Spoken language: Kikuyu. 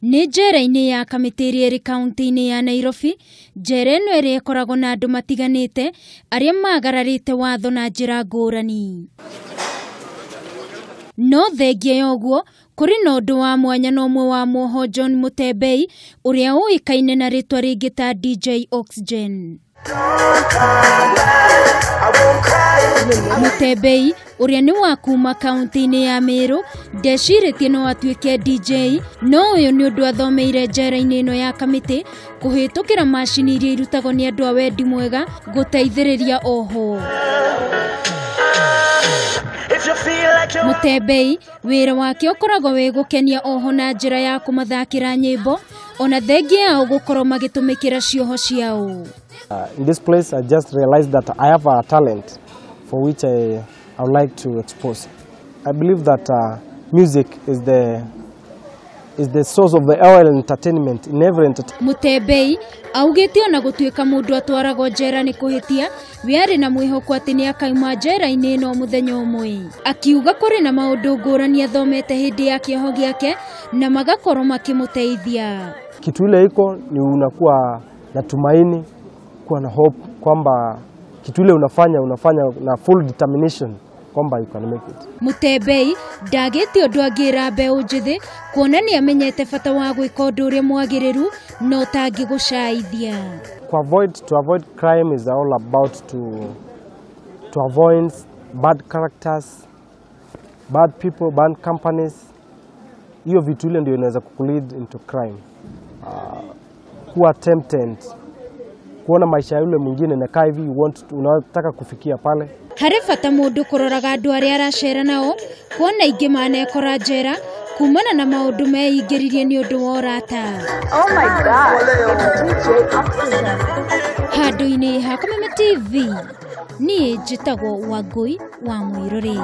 Nĩ njera-inĩ ya Kamĩtĩ ĩrĩa ĩrĩ kaunti-inĩ ya Nairobi. Njera ĩno ĩrĩa ĩkoragwo na andũ matiganĩte arĩa magararĩte watho na njĩra ngũrani. No thengia ya ũguo, kũrĩ na ũndũ wa mwanya na ũmwe wa mwoho John Mutembei, ũrĩa ũĩkaine na rĩtwa rĩngĩ ta DJ Oxygen. Mutembei ũrĩa nĩ wa kuma kaunti-inĩ ya Meru ndecirĩtie no atuĩke DJ, no ũyũ nĩ ũndũ athomeire njera-inĩ ĩno ya Kamĩtĩ kũhĩtũkĩra macini iria irutagwo nĩ andũ a wendi mwega gũteithĩrĩria oho. Mutembei wĩra wake ũkoragwo wĩ gũkenia oho na njĩra ya kũmathakĩra nyĩmbo ona thengia yao gũkorwo magĩtũmĩkĩra cioho ciao. In this place I just realized that I have a talent for which I would like to expose. I believe that music is the source of the oil entertainment in every entertainment. Mutembei augĩte ona gũtuĩka mũndũ atwaragwo njera nĩ kũhĩtia, we arĩ na mwĩhoko atĩ nĩ akauma njera-inĩ ĩno mũthenya ũmwe. Akiuga kũrĩ na maũndũ ngũrani athomete hĩndĩ ya kĩoho gĩake na magakorwo makĩmũteithia. Kitu ile iko ni unakuwa na tumaini, kuwa na hope kwamba kitu ile unafanya na full determination kwamba you can make it. Mutembei ndagĩte ũndũ angĩra mbeũ njĩthĩ kuona nĩ amenyete bata wa gwĩka ũndũ ũrĩa mwagĩrĩru na ũtangĩgũcaithia. To avoid crime is all about to avoid bad characters, bad people, bad companies. Hiyo vitu ile ndio inaweza kukulead into crime. Kuwa tempted, kuona maisha yule mwingine na kaa hivi unataka kufikia pale. Harĩ bata mũndũ kũroraga andũ arĩa aracera nao kuona ingĩ manekora njera kumana na maũndũ meingĩririe nĩ ũndũ wa ũrata. Oh my God, it's DJ Oxygen. Handũ-inĩ ha Kameme TV, niĩ njĩtagwo Wangũi wa Mwĩrũrĩ.